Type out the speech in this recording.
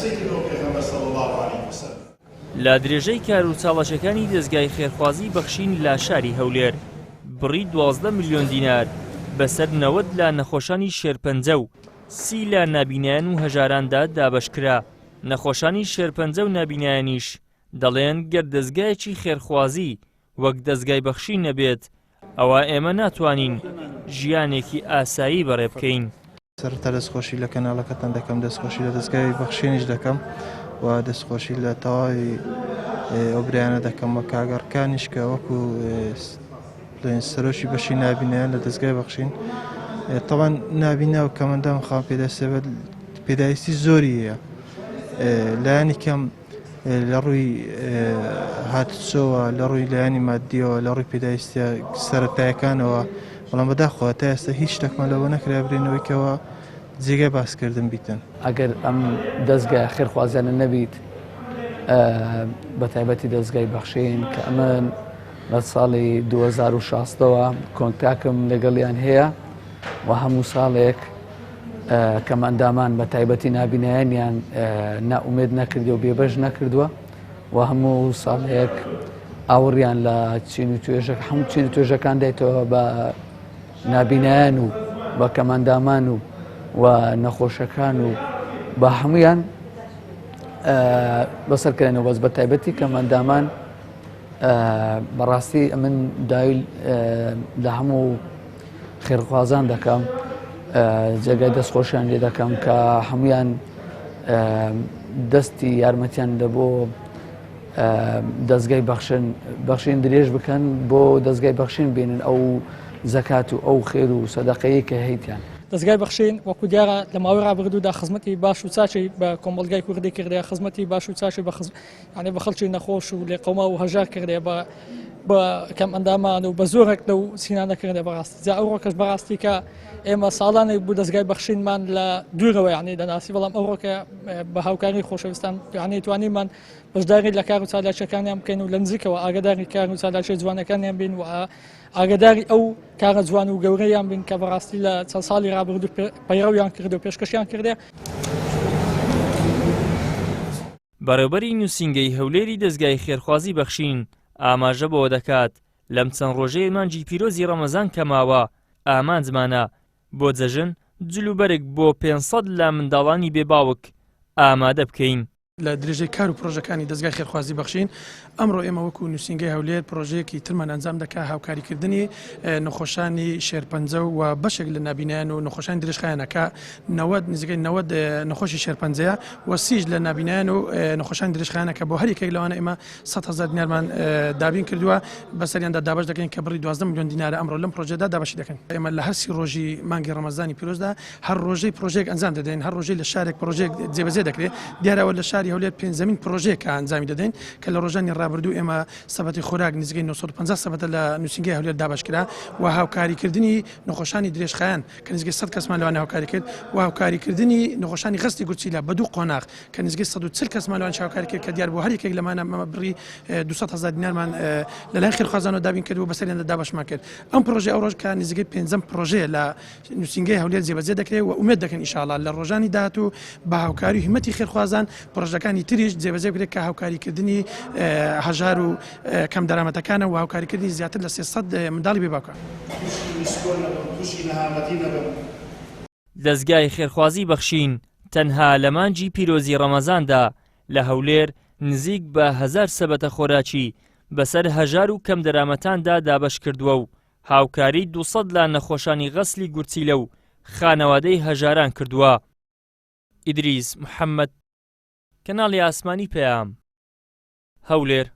قسەی کردەوە پێغەمبەر صلی اللە علیه وسلم. لە درێژەی کار و چاڵاکیەکانی دەزگای خێرخوازی بەخشین لە شاری هەولێر، بڕی 12 ملیۆن دینار بەسەر 90 لە نەخۆشانی شێرپەنجە و سی لە نابینایان و هەژاراندا دابەشکرا، نەخۆشانی شێرپەنجە و نابینایانیش دەڵێن گەر دەزگایەکی خێرخوازی وەک دەزگای بەخشین نەبێت ئەوا ئێمە ناتوانین ژیانێکی ئاسایی بەڕێ بکەین. سەرەتا دەستخۆشی لە کەناڵەکەتان دەکەم، دەستخۆشی لە دەزگای بەخشینیش دەکەم و دەستخۆشی لە تەواوی ئەو برایانە دەکەم و کاک ئەرکانیش کە وەکو بڵێن سەرۆکی بەشی نابینایان لە دەزگای بەخشین تەوان نابینا و کەمەندام خاوەن پێداویستی زۆری هەیە لایەنی کەم لە ڕووی هاتوچۆوە، لە ڕووی لایەنی مادیەوە، لە ڕووی پێداویستیە سەرەتایەکانەوە، بەڵام بەداخەوە تا ئێستا هیچ شتێکمان لەوە نەکرا برێنەوەی کەوا جێگای باسکردن بیتن. ئەگەر ئەم دەزگایە خێرخوازیانە نەبیت بە تایبەتی دەزگای بەخشین کە ئەمن لە ساڵی 2016ەوە کۆنتاکم لەگەڵیان هەیە و هەموو ساڵێک کەمئەندامان بە تایبەتی نابینایانیان نائومێد نەکردووە و بێبەش نەکردووە و هەموو ساڵێک ئاوڕیان لە چین و توێژە هەموو چین و توێژەکان دایتەوە بە نابینایان و بە کەمئەندامان و و نەخۆشەکان و بە هەمویان بەسەرکرێنەوە بەس بە تایبەتی کەمئەندامان بەڕاستی ئەمن داوی لە هەموو خێرخوازان دەکەم جێگای دەستخۆشیان لێ دەکەم کە هەمویان دەستی یارمەتیان لە بۆ دەستگای بەخشن بەخشین درێژ بکەن بۆ دەستگای بەخشین بینن ئەو زەکات و ئەو خێر و سەدەقەیە کە هەیتیان. دەزگای بەخشین وەکو دیارە لە ماوەی ڕابردوودا خزمەتی باش و چاکی بە کۆمەڵگای کوردی کردێ خزمەتی باش و چاکی بە یانی بە خەڵکی نەخۆش و لێقەوما و هەژار کردێ بە بە کەم ئەندامان و بە زۆرێک لەو سینانە کردێ بەڕاستی جا ئەوڕۆکەش بەڕاستی کە ئێمە ساڵانێک بوو دەستگای بەخشینمان لە دوورەوە یعنی دەناسی بەڵام ئەوڕۆکە بە هاوکاری خۆشەویستان یعنی توانیمان بەشداری لە کار و چالاکیەکانیان بکەین و لە نزیکەوە ئاگداری کار و چالاکی جوانەکانیان بین و ئاگداری ئەو کارە جوان و گەورەیان بین کە بەڕاستی لە چەند ساڵی ڕابردوو پەیڕەویان کرد و پێشکەشیان کردێ. بەڕێوبەری نووسینگەی هەولێری دەزگای خێرخوازی بەخشین ئاماژە بەوە دەکات، لەم چەند ڕۆژەی مانگی پیرۆزی ڕەمەزان کە ماوە، ئامانجمانە بۆ جەژن جلوبەرگ بۆ 500 لە منداڵانی بێ باوک ئامادە بکەین. لە درێژەی کار و پرۆژەکانی دەزگای خێرخوازی بەخشین، ئەمڕۆ ئێمە وەکو نووسینگەی هەولێر پرۆژەیەکی ترمان ئەنجام دا کە هاوکاریکردنی نەخۆشانی شێرپەنجە و بەشێک لە نابینایان و نەخۆشانی درێژخایەنە کە 90 نزیکەی 90 نەخۆشی شێرپەنجەیە و سیش لە نابینایان و نەخۆشانی درێژخایەنە کە بۆ هەر یەکێک لەوانە ئێمە 100 هەزار دینارمان دابین کردووە بەسەریاندا دابەش دەکەین کە بڕی 12 ملیۆن دینارە ئەمڕۆ لەم پرۆژەدا دابەشی دەکەین. ئێمە لە هەر سی ڕۆژی مانگی ڕەمەزانی پیرۆزدا هەر ڕۆژەی پرۆژەیەک ئەنجام دەدەین، هەر ڕۆژەی لە شارێک پرۆژەیەک جێبەجێ دەکرێت، دیارە ئەوە لە شاری هەولێر پێنجەمین پرۆژەیە کە ئەنجامی دەدەین کە لە ڕۆژانی ڕابردوو ئێمە سەبەتەی خۆراک نزیکەی 950 سەبەتە لە نووسینگەی هەولێر دابەشکرا و هاوکاریکردنی نەخۆشانی درێژخایەن کە نزیکەی 100 کەسمان لەوانە هاوکاری کرد و هاوکاریکردنی نەخۆشانی غەسلی گورچیلە بە دوو قۆناغ کە نزیکەی 140 کەسمان لەوانیش هاوکاری کرد کە دیار بوو هەر یەکێک لەمانە بڕی 200 هەزار دینارمان لەلایەن خێرخوازانەوە دابین کرد و بەسەریاندا دابەشمان کرد. ئەم پرۆژەی ئەوڕۆش کە نزیکەی پێنجەم پرۆژەیە لە نووسینگەی هەولێر جێبەجێ دەکرێت و ئومێد دەکەین ئیشاڵا لە ڕۆژانی داهاتوو بە هاوکاری و هیمەتی خێرخوازان پرۆژەکانی تریش جێبەجێ بکرێت کە هاوکاریکردنی هەژار و کەم دەرامەتەکانە و هاوکاریکردنی زیاتر لە 300 منداڵی بێ باوکە. تووشی نسکۆ نەبم، تووشی نەهامەتی نەبم. دەزگای خێرخوازی بەخشین تەنها لە مانگی پیرۆزی ڕەمەزاندا لە هەولێر نزیک بە هەزار سەبەتە خۆراکی بەسەر هەژار و کەمدەرامەتاندا دابەشکردووە و هاوکاری 200 لە نەخۆشانی غەسلی گورچیلە و خانەوادەی هەژاران کردووە. ئیدریس محەمەد، کەناڵی ئاسمانی پەیام، هەولێر.